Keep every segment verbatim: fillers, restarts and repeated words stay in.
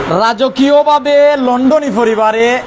রাজকীয়ভাবে লন্ডনী পরিবারে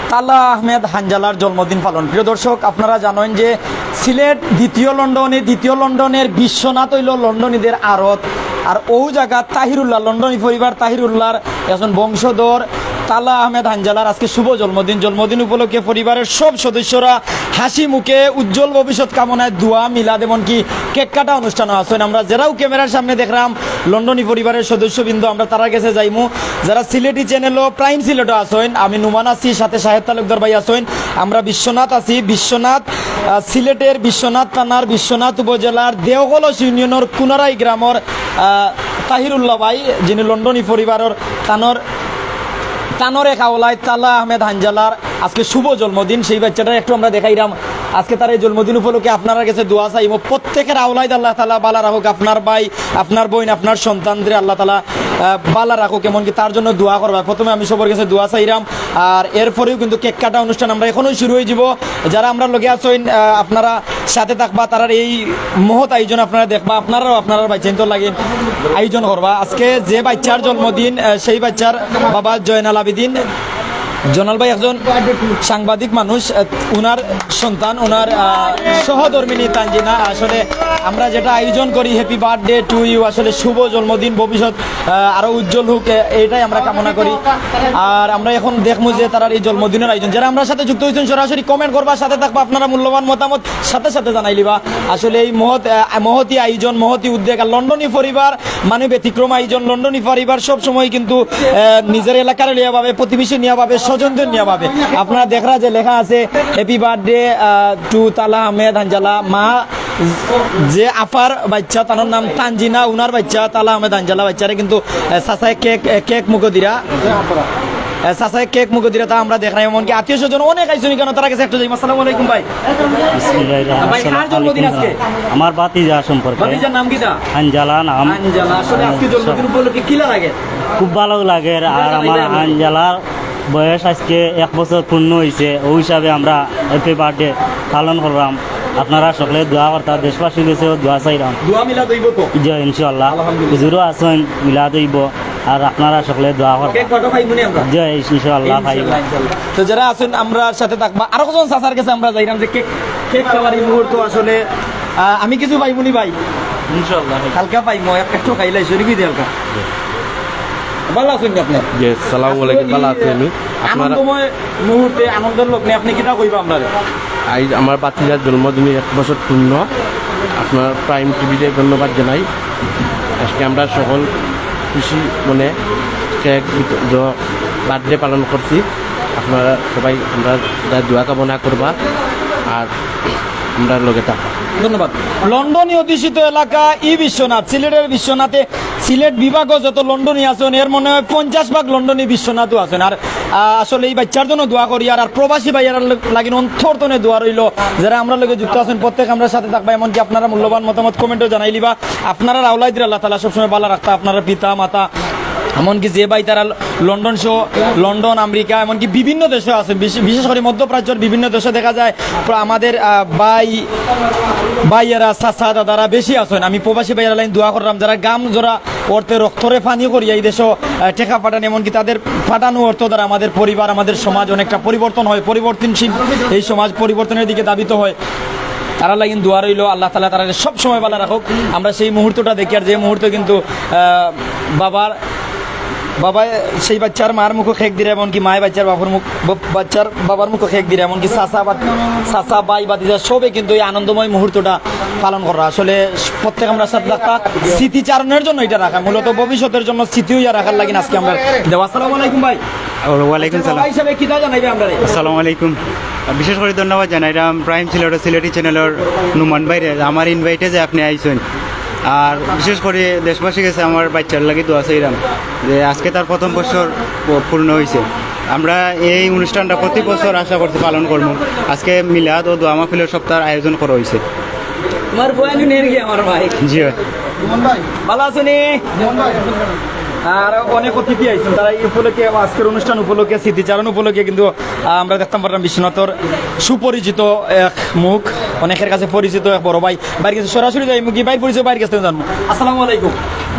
তালা আহমেদ হানজালার জন্মদিন পালন। প্রিয় দর্শক, আপনারা জানেন যে সিলেট দ্বিতীয় লন্ডনে, দ্বিতীয় লন্ডনের বিশ্বনাথ অইল লন্ডনীদের আড়ত। আর অউ জাগাত তাহিরুল্লাহ, লন্ডনী পরিবার তাহিরুল্লাহর একজন বংশধর তালা আহমেদ হানজালার আজকে শুভ জন্মদিন। জন্মদিন উপলক্ষে পরিবারের সব সদস্যরা হাসি মুখে উজ্জ্বল ভবিষ্যৎ কামনায় দোয়া, মিলাদ, এমনকি কেক কাটা অনুষ্ঠানও আছইন। আমরা যেরাও ক্যামেরার সামনে দেখরাম লন্ডনী পরিবারের সদস্যবৃন্দ, আমরা তারার গেছে যাইমু। যারা সিলেটি চ্যানেলও, প্রাইম সিলেটও আছইন, আমি নুমান আছি, সাথে শাহেদ তালুকদার ভাই আছইন। আমরা বিশ্বনাথ আছি, বিশ্বনাথ, আহ, সিলেটের বিশ্বনাথ থানার বিশ্বনাথ উপজেলার দেওকলস ইউনিয়নের কুনারাই গ্রামর, আহ, তাহিরুল্লাহ ভাই, যিনি লন্ডনী পরিবারর, তানর তানর এক আওলাদ তালা আহমেদ হানজালার আজকে শুভ জন্মদিন। সেই বাচ্চাটার একটু আমরা দেখাইরাম। আজকে তার এই জন্মদিন উপলক্ষে আপনারার গেছে দোয়া চাইমু। প্রত্যেকের আওলাদ আল্লাহ তালা বালা রাখুক, আপনার ভাই, আপনার বইন, আপনার সন্তানদের আল্লাহ তালা, আহ, বালা রাখুক, এমনকি তার জন্য দোয়া করবা। প্রথমে আমি সবার গেছে দোয়া চাইরাম, আর এরপরেও কিন্তু কেক কাটা অনুষ্ঠান আমরা এখনই শুরু হয়ে যাব। যারা আমরার লগে আছইন, আহ, আপনারা সাথে থাকবা, তারার এই মহৎ আয়োজন আপনারা দেখবা, আপনারাও আপনারার বাচ্চাইন্তর লাগি আয়োজন করবা। আজকে যে বাচ্চার জন্মদিন, আহ, সেই বাচ্চার বাবা জয়নাল আবেদিন, জয়নাল ভাই একজন সাংবাদিক মানুষ, আহ, উনার সন্তান, উনার, আহ, সহধর্মিনী তানজিনা। আসলে আমরা যেটা আয়োজন করি, হ্যাপি বার্থডে টু ইউ, আসলে শুভ জন্মদিন, ভবিষ্যৎ, আহ, আরো উজ্জ্বল হোক, এ-, এইটাই আমরা কামনা করি। আর আমরা এখন দেখমু যে তারার এই জন্মদিনের আয়োজন। যারা আমরার সাথে যুক্ত হইছেন, সরাসরি কমেন্ট করবা, সাথে থাকবা, আপনারা মূল্যবান মতামত সাথে সাথে জানাই লিবা। আসলে এই মহৎ, আহ, মহতী আয়োজন, মহতী উদ্যোগ। আর লন্ডনী পরিবার মানে ব্যতিক্রম আয়োজন। লন্ডনী পরিবার সব সময় কিন্তু, আহ, নিজের এলাকার নিয়া ভাবে, প্রতিবেশী নিয়া ভাবে, স্বজনদের নিয়া ভাবে। আপনারা দেখরা যে লেখা আছে হ্যাপি বার্থডে টু তালা আহমেদ হানজালা। মা যে আফার বাচ্চা, তার নাম তানজিনা, উনার বাচ্চা তালা আহমেদ হানজালা বাচ্চারে কিন্তু, আহ, চাচায় কেক, আহ, কেক মুখো দিরা। আহ, চাচায় কেক মুখো দিরা, তা আমরা দেখরাম। এমনকি আত্মীয় স্বজন অনেক আইছইন কেন, তারার গেছে একটু যাই। আসসালামু আলাইকুম ভাই। বিসমিল্লাহির রহমানির ভাই, রহিম। কার জন্মদিন আজকে? আমার ভাতিজা সম্পর্কে। ভাতিজার নাম কিতা? হানজালা নাম। হানজালা, আসলে আজকে জন্মদিন উপলক্ষে কিলা লাগে? খুব ভালো লাগে। আর আমার হানজালার বয়স আজকে এক বছর পূর্ণ হইছে, ওই হিসাবে আমরা হ্যাপি বার্থডে পালন করলাম। আপনারা সকলে দোয়া করতা, দেশবাসীর গেছেও দোয়া চাইলাম। দোয়া মিলাদ হইব তো? জি, ইনশাআল্লাহ। আলহামদুলিল্লাহ। হুজুরও আছেন, মিলাদ হইব। আর আপনারা সকলে দোয়া করবা। কেক কাটা পাইমুনি আমরা? জি, ইনশাআল্লাহ পাইব। ইনশাআল্লাহ, ইনশাআল্লাহ। তো যারা আছেন, আমরার সাথে থাকবা। আরো কজন চাচার গেছে আমরা যাইরাম যে কেক, কেক খাওয়ার এই মুহূর্ত আসলে, আহ, আমি কিছু পাইমুনি ভাই? ইনশাআল্লাহ। হালকা পাইমু, এক, একটু খাইলাই, শরীর দিয়ে হালকা। ভালো আছেন নি আপনি? জি, আসসালামু আলাইকুম, ভালো আছি আমি। আপনারা আনন্দময় মুহূর্তে, আনন্দের লগ্নে আপনি কিতা কইবা আমরারে? আজ আমার ভাতিজার জন্মদিনে এক বছর পূর্ণ। আপনার প্রাইম টিভিরে ধন্যবাদ জানাই। আজকে আমরা সকল খুশি মনে কেক বিত-, দ-, বার্থডে পালন করছি। আপনারা সবাই আমরা দোয়া কামনা করবা, আর আমরা লগে থাকবা। ধন্যবাদ। লন্ডনী অধ্যুষিত এলাকা ই বিশ্বনাথ, সিলেটের বিশ্বনাথে সিলেট বিভাগও যত লন্ডনী আছেন, এর মনে হয় পঞ্চাশ ভাগ লন্ডনী বিশ্বনাথও আছেন। আর, আহ, আসলে এই বাচ্চার জন্য দোয়া করি, আর, আর প্রবাসী ভাইয়ার লাগিন অন্তর তনে দোয়া রইল। যারা আমরার লগে যুক্ত আছেন, প্রত্যেক আমরার সাথে থাকবা, এমনকি আপনারা মূল্যবান মতামত কমেন্টও জানাই লিবা। আপনারার আওলাদরে আল্লাহ তাআলা সবসময় ভালা রাখতা, আপনারার পিতা মাতা, এমনকি যে ভাই তারা লন্ডন সহ, লন্ডন, আমেরিকা, এমনকি বিভিন্ন দেশে আছে, বিশ-, বিশেষ করে মধ্যপ্রাচ্যর বিভিন্ন দেশে দেখা যায় প্র-, আমাদের, আহ, ভাই, ভাইয়েরা, চাচা, দাদারা বেশি আছেন। আমি প্রবাসী ভাইয়েরা লাইন দোয়া করলাম, যারা গাম জোড়া অর্থে রক্তরে পানি করিয়া এই দেশে, আহ, টেকা পাঠান, এমনকি তাদের পাঠানো অর্থ দ্বারা আমাদের পরিবার, আমাদের সমাজ অনেকটা পরিবর্তন হয়, পরিবর্তনশীল এই সমাজ পরিবর্তনের দিকে ধাবিত হয়। তারা লাগিন দোয়া রইল, আল্লাহ তাআলা তারা সব সময় ভালো রাখুক। আমরা সেই মুহূর্তটা দেখি, আর যে মুহূর্তে কিন্তু, আহ, বাবার, বাবা সেই বাচ্চার মার মুখো কেক দিরা, এমনকি মায়ে বাচ্চার বাবার মুখ, ব-, বাচ্চার বাবার মুখো কেক দিরা, এমনকি চাচা বা-, চাচা, ভাই, ভাতিজা সবে কিন্তু এই আনন্দময় মুহূর্তটা পালন করা। আসলে প্রত্যেক আমরা সাথে রাখা স্মৃতিচারণের জন্য এটা রাখা, মূলত ভবিষ্যতের জন্য স্মৃতি হইয়া রাখার লাগিন আজকে আমরা দেওয়া। আসসালামু আলাইকুম ভাই। ওয়ালাইকুম আচ্ছা, সালাম। ভাই হিসাবে কিতা জানাইবে আমরারে? আসসালামু আলাইকুম। বিশেষ করে ধন্যবাদ জানাইলাম প্রাইম সিলেট ও সিলেটি চ্যানেলর নুমান ভাইরে, আমার ইনভাইটে যে আপনি আইছেন। আর বিশেষ করে দেশবাসী গেছে আমার বাচ্চার লাগি দোয়া চাইলাম যে আজকে তার প্রথম বছর প-, পূর্ণ হইছে। আমরা এই অনুষ্ঠানটা প্রতি বছর আশা করছি পালন করবো। আজকে মিলাদ ও দোয়া মাহফিলের সপ্তাহের আয়োজন করা হইছে। তোমার বয়ান নের কি আমার ভাই? জি ভাই। ভালো আছো নি? আর অনেক অতিথি আইছেন, তারা এই উপলক্ষে, আজকের অনুষ্ঠান উপলক্ষে, স্মৃতিচারণ উপলক্ষে কিন্তু, আহ, আমরা দেখতাম পারলাম বিশ্বনাথর সুপরিচিত এক মুখ, অনেকের কাছে পরিচিত এক বড় ভাই। ভাইর গেছে সরাসরি যাইমু কি, ভাইর পরিচয় ভাইর গেছে জানবো। আসসালামু আলাইকুম।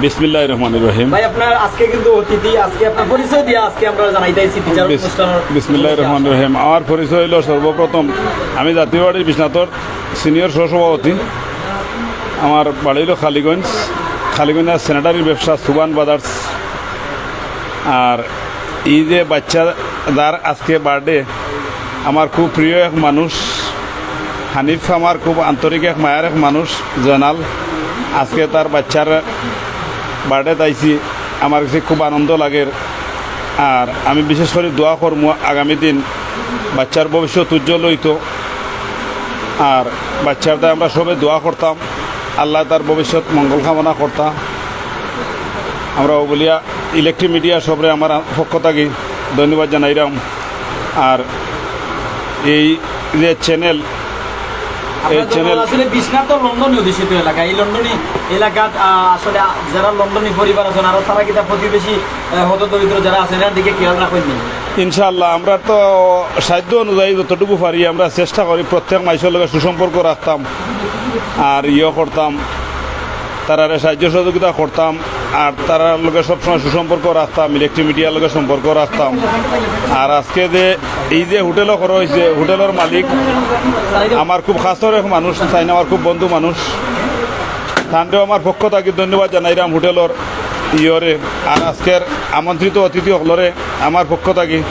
বিসমিল্লাহির রহমানির রহিম। ভাই, আপনার আজকে কিন্তু অতিথি, আজকে আপনার পরিচয় দিয়া আজকে আমরা জানাইতে আইছি বিচার বিস- অনুষ্ঠানের বিসমিল্লাহির রহমানির রহিম। আমার পরিচয় হইল সর্বপ্রথম আমি জাতীয় পার্টির বিশ্বনাথর সিনিয়র সহসভাপতি। আমার বাড়ি হইল খালিগঞ্জ। খালিগঞ্জ আর স্যানিটারির ব্যবসা সুবান ব্রাদার্স। আর এই যে বাচ্চা, যার আজকে বার্থডে, আমার খুব প্রিয় এক মানুষ হানিফ, আমার খুব আন্তরিক এক মায়ার এক মানুষ জয়নাল। আজকে তার বাচ্চার বার্থডে তাইছি, আমার কাছে খুব আনন্দ লাগের। আর আমি বিশেষ করে দোয়া করমু আগামী দিন বাচ্চার ভবিষ্যৎ উজ্জ্বল হইতো। আর বাচ্চার দায় আমরা সবে দোয়া করতাম, আল্লাহ তার ভবিষ্যৎ মঙ্গল কামনা করতাম। আমরা ওবলিয়া ইলেকট্রিক মিডিয়া সবরে আমার পক্ষ থাকি ধন্যবাদ জানাইরাম। আর এই যে চ্যানেল, এই আপনার জন্য চ্যানেল আসলে বিশ্বনাথ তো লন্ডনী অধ্যুষিত এলাকা। এই লন্ডনী এলাকাত আহ, আসলে আহ, যারা লন্ডনী পরিবার আছেন, আরো তারা কিতা প্রতিবেশী আহ, হতদরিদ্র যারা আছেন, এর দিকে খেয়াল রাখেননি? ইনশাআল্লাহ আমরা তো সাধ্য অনুযায়ী যতটুকু পারি আমরা চেষ্টা করি প্রত্যেক মাইসর লগে সুসম্পর্ক রাখতাম, আর ইয়ে করতাম, তারারে সাহায্য সহযোগিতা করতাম, আর তারার লগে সবসময় সুসম্পর্ক রাখতাম, ইলেকট্রিক মিডিয়ার লগে সম্পর্ক রাখতাম। আর আজকে যে এই যে হোটেলও করা হয়েছে, হোটেলের মালিক আমার খুব খাসর এক মানুষ, তাই না, আমার খুব বন্ধু মানুষ। তানরেও আমার পক্ষ থাকি ধন্যবাদ জানাইরাম হোটেলর ইয়রে, আর আজকের আমন্ত্রিত অতিথি সকলরে আমার পক্ষ থাকি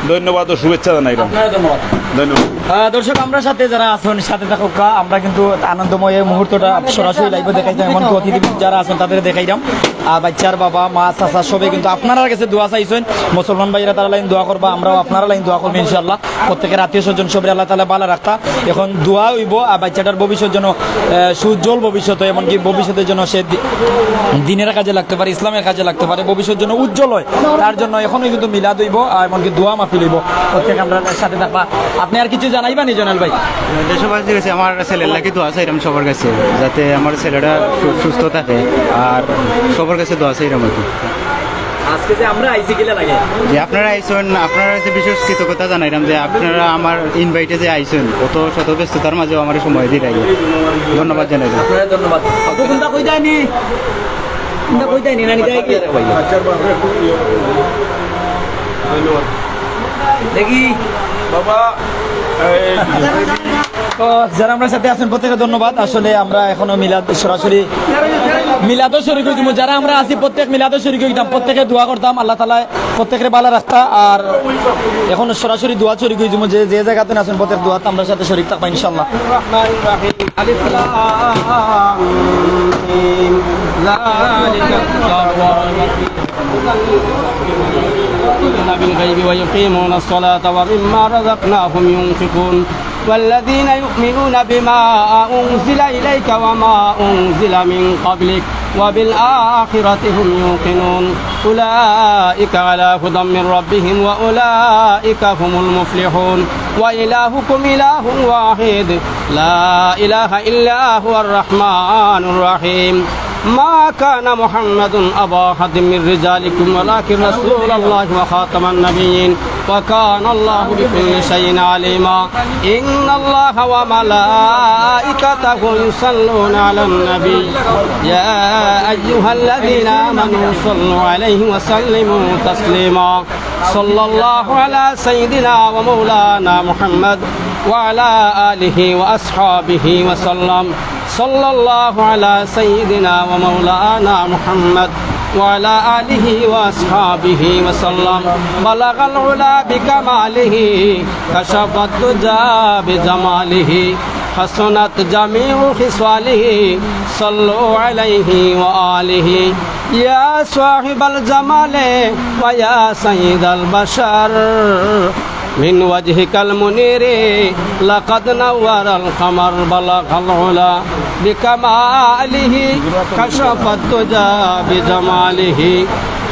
ধন্যবাদ ও শুভেচ্ছা জানাইরাম। আপনারা ধন্যবাদ। ধন্যবাদ। আহ, দর্শক, আমরা সাথে যারা আছেন সাথে থাকুক্কা, আমরা কিন্তু আনন্দময় এই মুহূর্তটা সরাসরি লাইভে দেখাইতাম, এমনকি অতিথি যারা আছেন তাদের দেখাইলাম। আর বাচ্চার বাবা মা চাচা সবে কিন্তু আপনারার কাছে দোয়া চাইছেন, মুসলমান ভাইরা তারা লাইন দোয়া করবা, আমরাও আপনারা লাইন দোয়া করবো ইনশাআল্লাহ। প্রত্যেকের আত্মীয় স্বজন সবরে আল্লাহ তাআলা ভালো রাখতা। এখন দোয়া হইব আর বাচ্চাটার ভবিষ্যৎ যেন আহ, সুউজ্জ্বল ভবিষ্যৎ হয়, এমনকি ভবিষ্যতে যেন সে দি- দিনের কাজে লাগতে পারে, ইসলামের কাজে লাগতে পারে, ভবিষ্যৎ যেন উজ্জ্বল হয়, তার জন্য এখনই কিন্তু মিলাদ হইব আর এমনকি দোয়া মাহফিল হইব। প্রত্যেক আমরা সাথে থাকবা। আপনি আর কিছু জানাইবা নি জয়নাল ভাই? দেশবাসীর কাছে আমার ছেলের লাগি দোয়া চাইরাম সবার কাছে, যাতে আমার ছেলেটা সু- সুস্থ থাকে। আর সবার কাছে দোয়া চাইরাম আর কি। আজকে যে আমরা আইছি কিলা লাগে? যে আপনারা আইছেন, আপনারা কাছে বিশেষ কৃতজ্ঞতা জানাইলাম যে আপনারা আমার ইনভাইটে যে আইছেন, অত শত ব্যস্ততার মাঝেও আমার সময় দিয়ে রাখি। ধন্যবাদ জানাইলাম। আপনারা ধন্যবাদ। আপু কোনটা কই যায়নি? কোনটা কই যায়নি? নানি যাই কি? দেখি। বাবা, তো যারা আমরা সাথে আছেন প্রত্যেকে ধন্যবাদ। আসলে আমরা এখনো মিলাদ সরাসরি মিলাদও শরিক হইতাম, যারা আমরা আছি প্রত্যেক মিলাদও শরিক হইতাম, প্রত্যেকে দোয়া করতাম আল্লাহ তাআলা প্রত্যেকের ভালো রাখতা। আর এখন সরাসরি দোয়া শরিক হইতাম, যে যে জায়গাতে আছেন প্রত্যেক দোয়াতে আমরা সাথে শরিক থাকবা ইনশাআল্লাহ। الرحمن الرحيم. الم. ذلك الكتاب لا ريب فيه هدى للمتقين الذين يؤمنون بالغيب ويقيمون الصلاة ومما رزقناهم ينفقون. والذين يؤمنون بما أنزل إليك وما أنزل من قبلك وبالآخرة هم يوقنون. أولئك على هدى من ربهم وأولئك هم المفلحون. وإلهكم إله واحد لا إله إلا هو الرحمن الرحيم. ما كان محمد أبا أحد من رجالكم ولكن رسول الله وخاتم النبيين وكان الله بكل شيء عليما. إن الله وملائكته يصلون على النبي يا أيها الذين آمنوا صلوا عليه وسلموا تسليما. صلى الله على سيدنا ومولانا محمد وعلى آله وأصحابه وسلم. صلى الله على سيدنا ومولانا محمد وعلى آله وأصحابه وسلم. بلغ العلا بكماله كشف الدجى بجماله حسنت جميع خصاله. صلوا عليه وآله. يا صاحب الجمال ويا سيد البشر من وجهك المنير لقد نور القمر. بلغ العلا بكماله كشف الدجى بجماله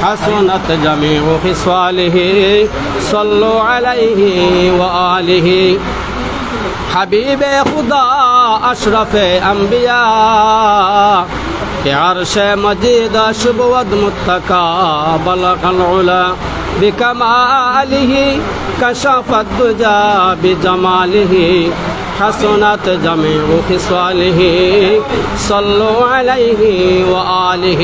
حسنت جميع خصاله. صلوا عليه وآله. حبيب خدا أشرف أنبياء في عرش مجيد شبود متكى. بلغ العلا بكماله كشف الدجى بجماله حسنت جميع خصاله، صلوا عليه وآله.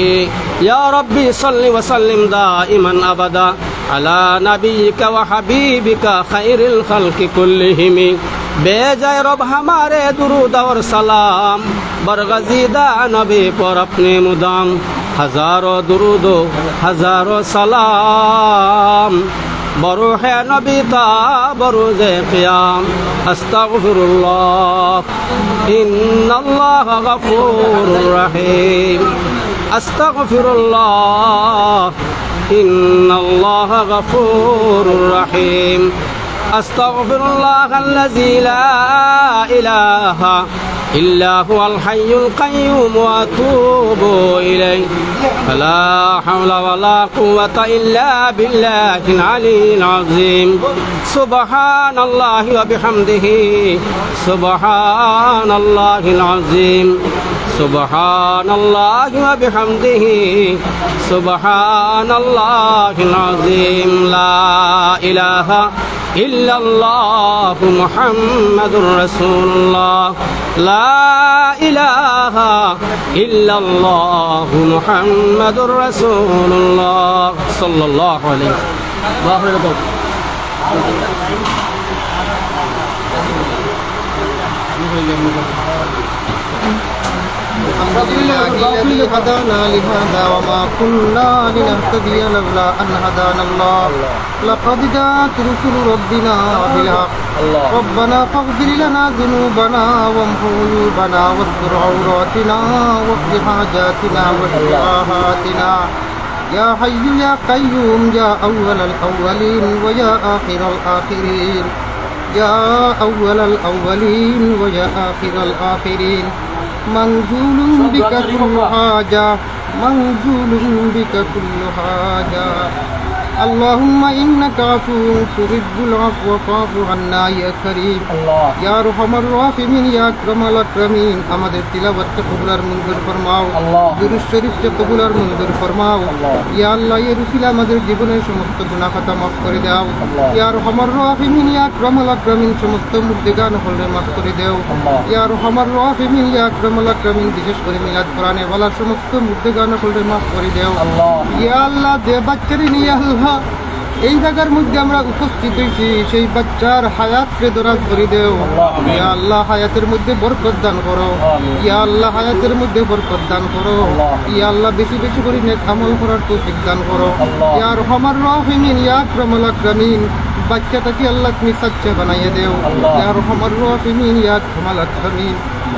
يا ربي صل وسلم دائما أبدا على نبيك وحبيبك خير الخلق كلهم. بے جائے رب ہمارے درود اور سلام، برگزیدہ نبی پر اپنے مدام، ہزاروں درود و ہزاروں سلام، بروح نبی تا بروز قیام۔ استغفر اللہ، ان اللہ غفور رحیم۔ استغفر اللہ، ان اللہ غفور رحیم۔ استغفر اللہ الذی لا الہ الا هو الحي القيوم وأتوب إليه. فلا حول ولا قوة إلا بالله العلي العظيم. سبحان الله وبحمده. سبحان الله العظيم. سبحان الله وبحمده. سبحان الله العظيم. لا إله إلا الله محمد رسول الله. لا إله إلا الله محمد رسول الله صلى الله عليه وسلم. الحمد لله الذي هدانا لهذا وما كنا لنهتدي لولا أن هدانا الله. لقد جاءت رسل ربنا بالحق. الله. ربنا فاغفر لنا ذنوبنا وامحو عيوبنا واستر عوراتنا واقض حاجاتنا واشف الله. آهاتنا. يا حي يا قيوم، يا أول الأولين ويا آخر الآخرين، يا أول الأولين ويا آخر الآخرين. منزول بك كل حاجة، منزول بك كل حاجة. اللهم إنك عفو تحب العفو فاعف عنا يا كريم. الله. يا أرحم الراحمين، يا أكرم الأكرمين، আমাদের তিলাওয়াতকে কবুল আর মঞ্জুর ফরমাও। الله. দুরূদ শরীফকে কবুল আর মঞ্জুর ফরমাও। الله. ইয়া আল্লাহ, এর উসিলা আমাদের জীবনের সমস্ত গুনাহ খাতা মাফ করে দাও। الله. ইয়া আরহামার রাহিমিন, ইয়া আকরামাল আকরামিন, সমস্ত মুর্দেগান হকলরে মাফ করে দাও। الله. ইয়া আরহামার রাহিমিন, ইয়া আকরামাল আকরামিন, বিশেষ করে মিলাদ পড়ানেওয়ালা সমস্ত মুর্দেগান হকলরে মাফ করে দাও। الله. ইয়া আল্লাহ, যে বাচ্চারে নিয়া আল্লাহ এই জাগার মধ্যে আমরা উপস্থিত হইছি, সেই বাচ্চার হায়াতরে দরাজ করি দেও। الله. ইয়া আল্লাহ, হায়াতের মধ্যে বরকত দান করো। آمين. ইয়া আল্লাহ, হায়াতের মধ্যে বরকত দান করো। الله. ইয়া আল্লাহ, বেশি বেশি করে নেক আমল করার তৌফিক দান করো। الله. ইয়া আরহামার রাহিমিন, ইয়া আকরামাল আকরামিন, বাচ্চাটাকে আল্লাহ তুমি সাচ্চা বানাইয়া দেও। الله. ইয়া আরহামার রাহিমিন, ইয়া আকরামাল আকরামিন,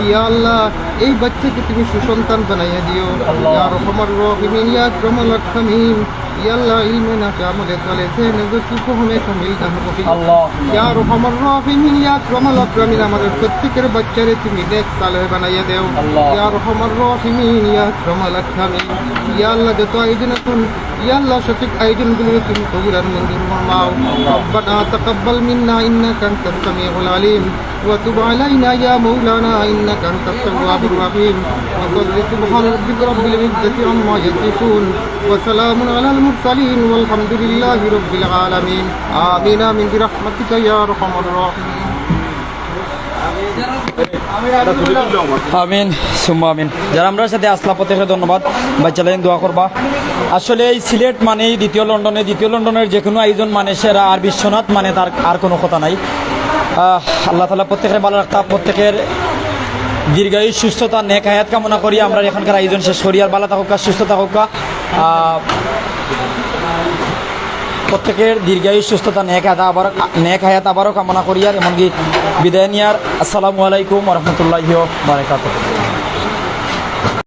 ইয়া আল্লাহ, এই বাচ্চাকে তুমি সুসন্তান বানাইয়া দিও। الله. ইয়া আরহামার রাহিমিন, ইয়া আকরামাল আকরামিন, ইয়া আল্লাহ, ইলমে নাফে, আমলে সালেহ, জেহেনে জকি, ফহমে কামিল দান করি। الله. ইয়া আরহামার রাহিমিন, ইয়া আকরামাল আকরামিন, আমাদের প্রত্যেকের বাচ্চারে তুমি নেক সালেহ বানাইয়া দেও। الله. ইয়া আরহামার রাহিমিন, ইয়া আকরামাল আকরামিন, ইয়া আল্লাহ, যত আয়োজন এখন, ইয়া আল্লাহ, সঠিক আয়োজনগুলোরে তুমি কবুল আর মঞ্জুর ফরমাও। الله. ربنا تقبل منا إنك أنت السميع العليم وتب علينا يا مولانا إنك أنت التواب الرحيم. وصل سبحان ربك رب العزة عما يصفون وسلام على المرسلين والحمد لله رب العالمين. آمين، آمين برحمتك يا أرحم الراحمين. আমিন, সুম্মা আমিন। যারা আমরার সাথে আসলা, প্রত্যেকরে ধন্যবাদ। বাচ্চালাইন দোয়া করবা। আসলে এই সিলেট মানেই দ্বিতীয় লন্ডনে, দ্বিতীয় লন্ডনের যে কোনো আয়োজন মানে সেরা, আর বিশ্বনাথ মানে তার আর কোনো কথা নাই। আহ, আল্লাহ তাআলা প্রত্যেকরে ভালো রাখতা, প্রত্যেকের দীর্ঘায়ু সুস্থতা নেক হায়াত কামনা করি। আমরা এখানকার আয়োজন শেষ করি, আর ভালো থাকুক, সুস্থ থাকুক। আহ, প্রত্যেকের দীর্ঘায়ু সুস্থতা নেক হায়াত আবার, নেক হায়াত আবারও কামনা করি, আর এমনকি বিদায় নিয়ার। আসসালামু আলাইকুম ওয়া রাহমাতুল্লাহি ওয়া বারাকাতুহু।